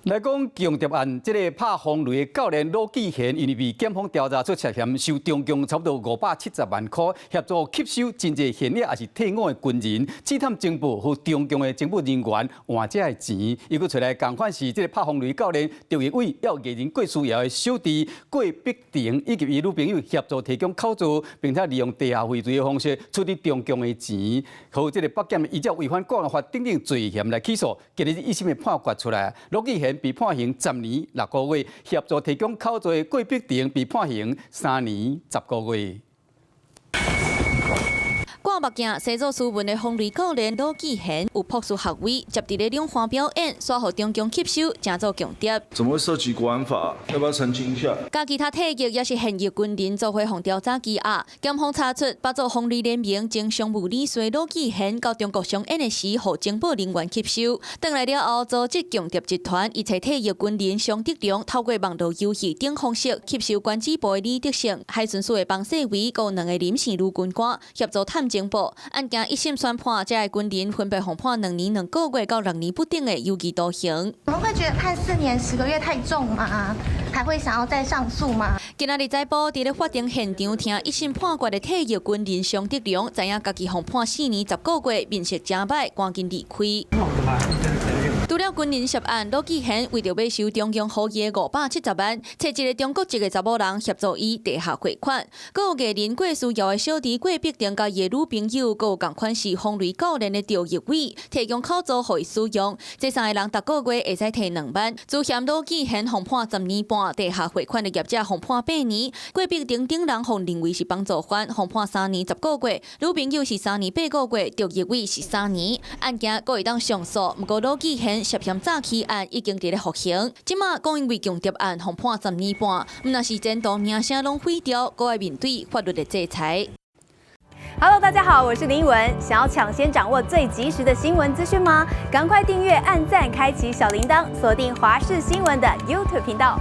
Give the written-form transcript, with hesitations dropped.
來講共諜案，這个拍風雷的教練魯繼賢，因為被檢方調查出涉嫌收中共差不多570萬箍，協助吸收真濟現役抑是退伍的軍人，刺探情報予中共的情報人員換這个錢。伊閣揣來仝款是這个拍風雷教練趙奕偉，猶有藝人郭書瑤的小弟郭碧婷，以及伊女朋友協助提供口座，並且利用地下匯兌的方式處理中共的錢，予這个北檢依照違反國安法等等罪嫌來起訴。今日一審的判決出來，魯繼賢被判刑10年6個月，協助提供口座的郭碧婷被判刑3年10個月。掛目鏡、西做斯文的風雷教練魯繼賢有博士學位，接佇咧兩岸表演，煞予中共吸收，成做共諜。怎麼會涉及國安法？要不要澄清一下？佮其他退役抑是現役軍人做伙予調查羈押，檢方查出，北做風雷聯盟前常務理事魯繼賢到中國商演的時，予情報人員吸收。轉來了後，組織共諜集團，伊揣退役軍人商德龍透過網路遊戲等方式吸收關指部的李德勝、海巡署的房世偉，閣有兩個林姓女軍官協助探情報。案件一審宣判，這个軍人分別予判2年2個月到6年不等的有期徒刑。怎麼會覺得判4年10個月太重嗎？還會想要再上訴嗎？今仔日早晡，佇咧法庭現場聽一審判決的退役軍人商德龍，知影家己予判4年10個月，面色誠歹，趕緊離開。除了軍人涉案，魯繼賢為著欲收中共予伊的570萬，揣一个中國籍的查某人協助伊地下匯款。閣有藝人郭書瑤的小弟郭碧婷佮伊的女朋友，閣有仝款是風雷教練的趙奕偉，提供口座予伊使用。這三个人逐個月會使提2萬。主嫌魯繼賢予判10年半，地下匯款的業者予判8年。郭碧婷等人予認為是幫助犯，予判3年10個月。女朋友是3年8個月，趙奕偉是三年。案件閣會當上訴，毋過魯繼賢涉嫌詐欺案已經佇咧服刑，這馬閣因為共諜案予判10年半，毋但是前途名聲攏毀掉，閣愛面對法律的制裁。 Hello，大家好，我是林文。想要搶先掌握最及時的新聞資訊嗎？趕快訂閱、按讚、開啟小鈴鐺，鎖定華視新聞的 YouTube 頻道。